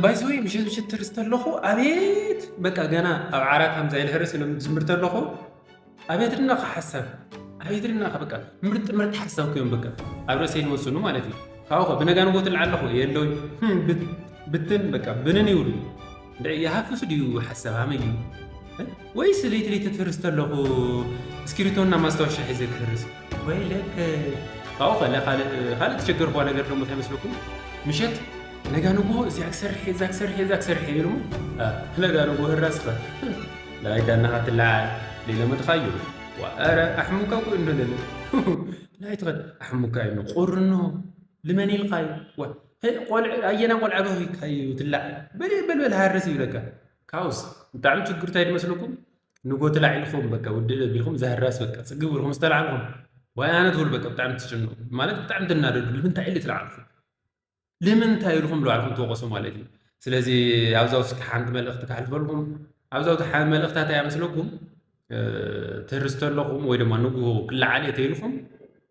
ባይዘወይ ምሸት ምሸት ትርስ ተለኹ ኣቤት በቃ ገና ኣብ ዓራት ሃምዛ ኢለ ህርስ ኢሎም ዝምር ተለኹ ኣቤት ድናኻ ሓሳብ ኣቤት ድናኻ በቃ ምርጥ ምርጥ ሓሳብ እዮም በቃ ኣብ ርእሰይ ንወስኑ ማለት እዩ ካብኡ ብነጋ ንጎ ትልዓ ኣለኹ የለውይ ብትን በቃ ብንን ይብሉ እንደ ይሃፍሱ ድዩ ሓሳብ ሃመይ እዩ ወይስ ለይቲ ለይቲ ትህርስ ተለኹ እስክሪቶና ማስታወሻ ሒዘ ክህርስ ወይ ለከ ካብኡ ከለ ካልእ ትሸገርኳ ነገር ደሞ እንታይ መስለኩም ምሸት ነጋ ንግሆ እዚኣ ክሰርሕ እዛ ክሰርሕ እዛ ክሰርሕ ይብል ነጋ ንግሆ ህራስኸ ናይ ዳናኻ ትለዓል ሌለ መድኻ እዩ ኧረ ኣሕሙካ እኮ እንደለለ ናይ ትኸድ ኣሕሙካ እዩ ቁርኖ ልመን ኢልካ እዩ ቆልዕ ኣየና ቆልዓ በኺካ እዩ ትለዓል በል በልበል ሃርስ ይብለካ ካውስ ብጣዕሚ ችግር እንታይ ድመስለኩም ንጎ ትላዕ ኢልኩም በቃ ውድእ ቢልኩም ዘህራስ በቃ ጽግብ ኢልኩም ዝተላዕልኩም ወይ ኣነ ትብሉ በቃ ብጣዕሚ ትጭኑ ማለት ብጣዕሚ ትናደዱ ንምንታይ ኢሉ ትላዕልኩም ንምንታይ ኢልኩም ልባዕልኩም ትወቀሱ ማለት እዩ ስለዚ ኣብዛ ውስጥ ሓንቲ መልእኽቲ ካሕልፈልኩም ኣብዛ ውስጥ ሓንቲ መልእኽታት እያ መስለኩም ትህርስ ተለኹም ወይ ድማ ንግሆ ክለዓል እየ ተይልኩም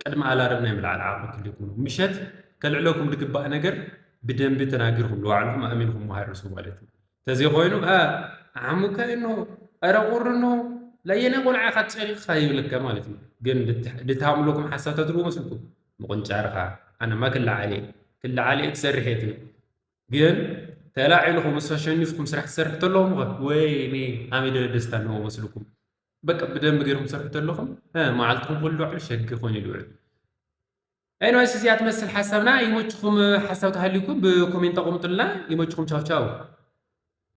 ቅድሚ ኣላርም ናይ ምልዓል ዓቕሚ ክልኩም ምሸት ከልዕለኩም ዝግባእ ነገር ብደንቢ ተናጊርኩም ልባዕልኩም ኣእሚንኩም መሃርሱ ማለት እዩ ተዘይኮይኑ ኣሙካ ኖ ኧረ ቁሪ ኖ ላየና ቆልዓ ካብ ፀሪቕካ ይብለካ ማለት እዩ ግን ድትሃምለኩም ሓሳብ ተትርቡ መስልኩም ምቁንጫርካ ኣነማ ክለዓል ክለዓል ክሰርሕ እየ ትብል ግን ተላዒልኩም ምስ ኣሸኒፍኩም ስራሕ ትሰርሕ ተለኹም ኸ ወይኔ ኣመይ ደለ ደስታ ኣለዎ መስልኩም በቃ ብደንብ ገይርኩም ትሰርሑ ተለኹም መዓልትኩም ኩሉ ዕሉ ሸጊ ኮይኑ ይልውዕል Anyways እዚኣ ትመስል ሓሳብና ይመችኹም ሓሳብ ተሃልዩኩም ብኮሜንት ኣቐምጡልና ይመችኹም ቻው ቻው